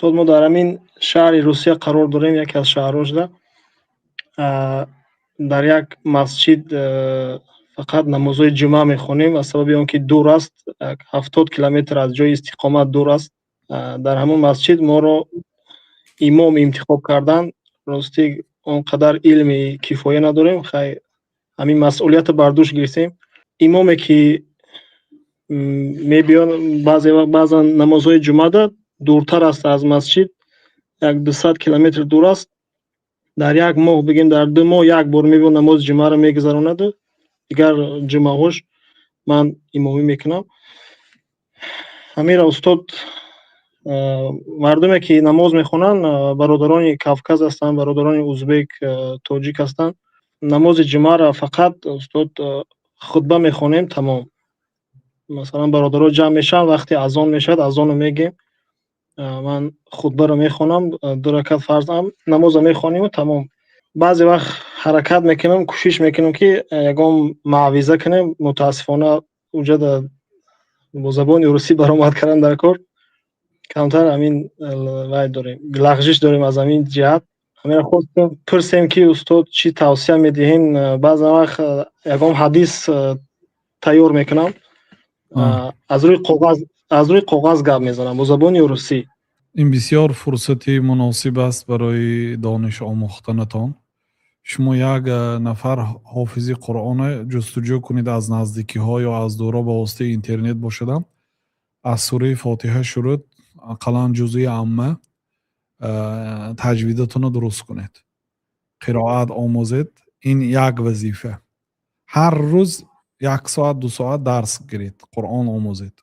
Устод, мо дар ҳамин шаҳри Русия қарор дорем, яке аз шаҳрҳо шуда. Дар як масҷид фақат намозҳои ҷумъа мехонем, аз сабаби он ки дур аст, 70 километр аз ҷои истиқомат дур аст. Дар ҳамон масҷид моро имом интихоб карданд. Ростӣ, он қадар илми кифоя надорем. Хай, ҳамин масъулиятро бар дӯш гирифтем. Имоме ки мебиёд, баъзе баъзан намозҳои ҷумъада дуртар аст аз масҷид, як 200 километр дур аст. Дар як моҳ, бигем, дар 2 моҳ як бор мебиёд, намози ҷумъаро мегузаронаду дигар ҷумъаҳош ман имомӣ мекунам. Ҳамира, устод, мардуме ки намоз мехонанд, бародарони Кавказ ҳастанд, бародарони узбек, тоҷик ҳастанд. Намози ҷумъаро фақат, устод, хутба мехонем, тамом. Масалан, бародаро ҷамъ мешаванд, вақте азон мешавад, азонро мегем, ман хутбаро мехонам, ду ракат фарзам намозро мехониму тамом. Баъзе вақт ҳаракат мекунам, кӯшиш мекунам, ки ягон мавъиза кунем. Мутаассифона, уҷада бо забони русӣ баромад кардан дар кор камтар ҳамин вай дорем, лағжиш дорем аз ҳамин ҷиҳат. Ҳаминро хостем пурсем, ки устод, чӣ тавсия медиҳем? Баъзе вақт ягон ҳадис тайёр мекунам, аз рӯи коғаз гап мезанам бо забони русӣ. Ин бисёр фурсати муносиб аст барои дониш омӯхтанатон. Шумо як нафар ҳофизи Қуръона ҷустуҷӯ кунед, аз наздикиҳо ё аз дуро, ба воситаи интернет бошадам. Аз сураи Фотиҳа шурӯъ, ақаллан ҷузъи амма таҷвидатонро дуруст кунед, қироат омӯзед. Ин як вазифа. Ҳар рӯз як соат, 2 соат дарс гиред, Қуръон омӯзед.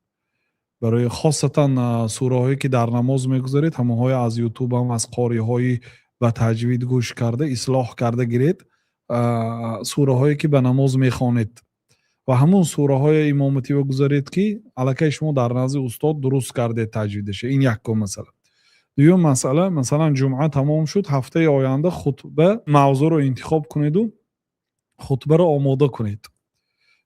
Барои хосатан сураҳое ки дар намоз мегузаред, ҳамонҳое аз Ютубам, аз қориҳои ба таҷвид гӯш карда, ислоҳ карда гиред. Сураҳое ки ба намоз мехонед ва ҳамон сураҳое имоматиро гузаред, ки аллакай шумо дар назди устод дуруст кардед таҷвидаша. Ин якум масъала. Дуюм масъала: масалан, ҷумъа тамом шуд, ҳафтаи оянда хутба мавзӯъро интихоб кунеду хутбаро омода кунед.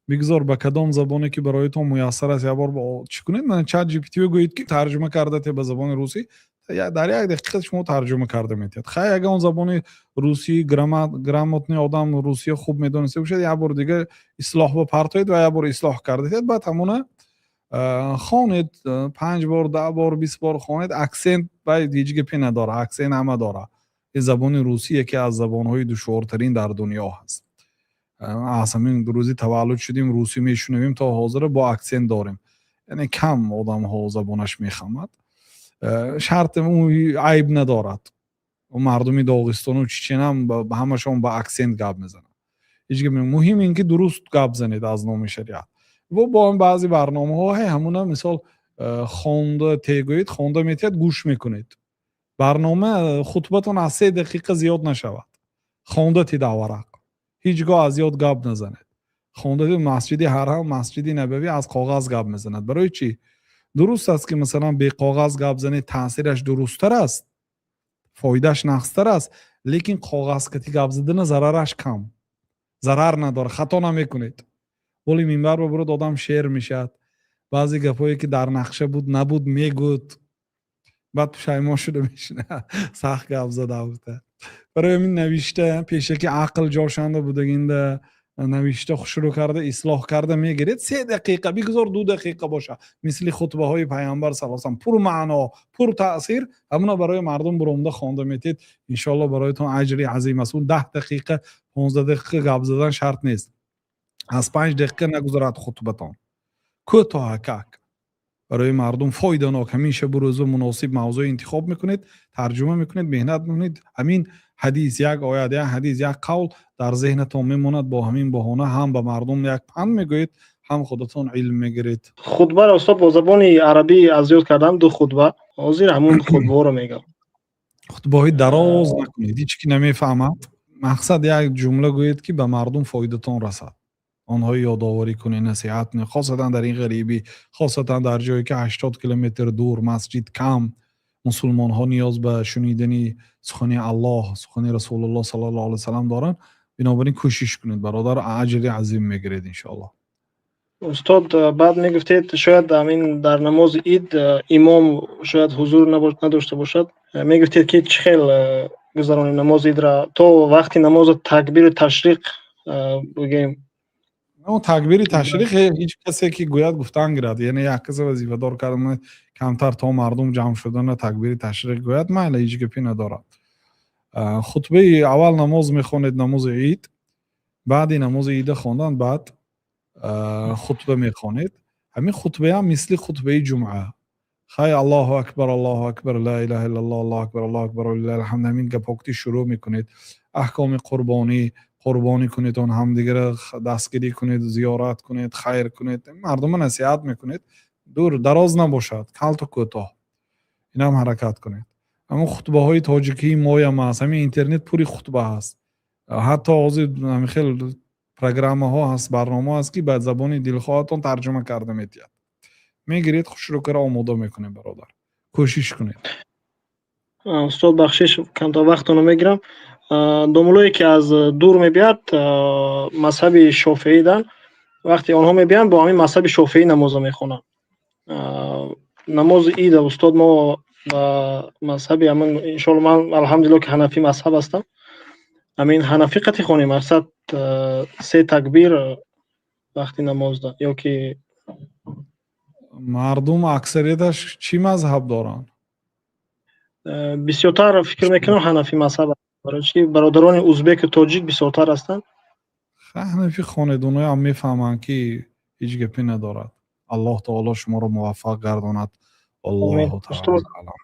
Бигзор ба кадом забоне ки бароятон муяссар аст, як бор чӣ кунед, мана, Чат GPT гӯед, ки тарҷума карда те ба забони русӣ. Дар як дақиқа шумо тарҷума карда метиҳад. Хай, ягон забони русӣ грамотный одам русия хуб медониста бошад, як бор дига ислоҳ ба партоед ва як бор ислоҳ карда диҳад. Баъд ҳамона хонед, панҷ бор, 10 бор, 20 бор хонед. Аксент баъд ҳеҷ гапе надорад, аксент ҳама дорад. Ин забони русӣ яке аз забонҳои душвортарин дар дунё ҳаст. Аз ҳамин рӯзи таваллуд шудем, русӣ мешунавем, то ҳозира бо аксент дорем. Яъне кам одамҳо забонаш мехамад. Шарт айб надорад. Мардуми Доғистону Чеченам ҳамашон ба аксент гап мезананд. Ҳеҷ гап. Муҳим ин ки дуруст гап занед аз номи шариат. Бо баъзе барномаҳо ҳамуна, мисол, хонда тегӯед, хонда метиҳад, гӯш мекунед. Барнома, хутбатон аз 3 дақиқа зиёд нашавад. Хонда тидаварақ, ҳеҷ гоҳ аз ёд гап назанед, хонда. Масҷиди Ҳарам, Масҷиди Набавӣ аз коғаз гап мезанад. Барои чӣ? Дуруст аст, ки масалан беқоғаз гап занед, таъсираш дурусттар аст, фоидааш нағзтар аст, лекин коғазкати гап задана зарараш кам, зарар надорад, хато намекунед. Боли минбар бабурад, одам шер мешавад, баъзе гапҳое ки дар нақша буд, набуд, мегӯд, баъд пушаймон шуда мешина, сахт гап зада гуфта. Барои ҳамин навишта пешаки ақл ҷошанда будагинда навишта, хушрӯ карда, ислоҳ карда мегиред. 3 дақиқа, бигузор 2 дақиқа боша, мисли хутбаҳои Пайғамбар сал салам, пурмаъно, пуртаъсир. Ҳамуна барои мардум буромда хонда метед, иншоалло, бароятон аҷри азим аст. Он 10 дақиқа, 15 дақиқа гап задан шарт нест, аз 5 дақиқа нагузарад хутбатон. Кӯтоҳакак, барои мардум фоиданок. Ҳамин шабу рӯза муносиб мавзӯъ интихоб мекунед, тарҷума мекунед, меҳнат мекунед. Ҳамин ҳадис, як оят, як ҳадис, як қавл дар зеҳнатон мемонад. Бо ҳамин баҳона ҳам ба мардум як панд мегӯед, ҳам худатон илм мегиред. Хутбаро, устод, бо забони арабӣ аз ёд кардам, ду хутба. Ҳозир ҳамун хутбаҳоро мегам. Хутбаҳои дароз накунед, ҳеҷ ки намефаҳмад. Мақсад, як ҷумла гӯед, ки ба мардум фоидатон расад, онҳои ёдоварӣ кунед, насиҳат кунед, хосатан дар ин ғарибӣ, хосатан дар ҷое ки 80 километр дур, масҷид кам, мусулмонҳо ниёз ба шунидани сухани Аллоҳ, сухани Расулуллоҳ саллаллоҳу алайҳи васаллам доранд. Бинобар ин кӯшиш кунед, бародар, аҷри азим мегиред, иншоаллоҳ. Устод, баъд мегуфтед, шояд ҳамин дар намози ид имом шояд ҳузур надошта бошад. Мегуфтед, ки чӣ хел гузаронем намози идра, то вақти намозу такбиру ташриқ бигӯем? Такбири ташриқ ҳеҷ касе ки гӯяд, гуфтан гирад. Яъне як касе вазифадор карда, камтар то мардум ҷамъ шудана такбири ташриқ гӯяд, майла, ҳеҷ гапе надорад. Хутбаи аввал намоз мехонед, намози ид. Баъди намози ида хондан баъд хутба мехонед. Ҳамин хутбаам мисли хутбаи ҷумъа. Хай, Аллоҳу акбар, Аллоҳу акбар, ла илаҳа иллаллоҳ, Аллоҳу акбар, Аллоҳу акбар, валиллаҳил ҳамд. Ҳамин гапҳо шурӯъ мекунед. Аҳкоми қурбонӣ, қурбонӣ кунед, он ҳамдигарро дастгирӣ кунед, зиёрат кунед, хайр кунед, мардумро насиҳат мекунед. Дур дароз набошад, калту кӯтоҳ. Инам ҳаракат кунед. Ҳамон хутбаҳои тоҷикии моям аст, ҳамин интернет пури хутба ҳаст. Ҳатто ҳозир ҳамин хел программаҳо ҳаст, барномаҳо ҳаст, ки ба забони дилхоҳатон тарҷума карда метиҳад. Мегиред, хушрӯкара омода мекунед, бародар. Кӯшиш кунед. Устод, бахшиш, камтар вақтонро мегирам. Домулое ки аз дур мебиёд, мазҳаби шофеидан, вақте онҳо мебиёнд, бо ҳамин мазҳаби шофеӣ намозро мехонанд. Намози ида, устод, мо ба мазҳаби ҳамин, иншоалло, ман, алҳамдулилло, ки ҳанафӣ мазҳаб ҳастам, ҳамин ҳанафӣ қати хонем, мақсад се такбир вақти намозда ё ки? Мардум аксарияташ чӣ мазҳаб доранд? Бисёртар фикр мекунам, ҳанафӣ мазҳаб, барои чи бародарони узбеку тоҷик бисёртар ҳастанд. Ҳанафӣ хонед, оноям мефаҳманд, ки ҳеҷ гапе надорад. Аллоҳ таоло шуморо муваффақ гардонад. Аллоҳу таала аълам.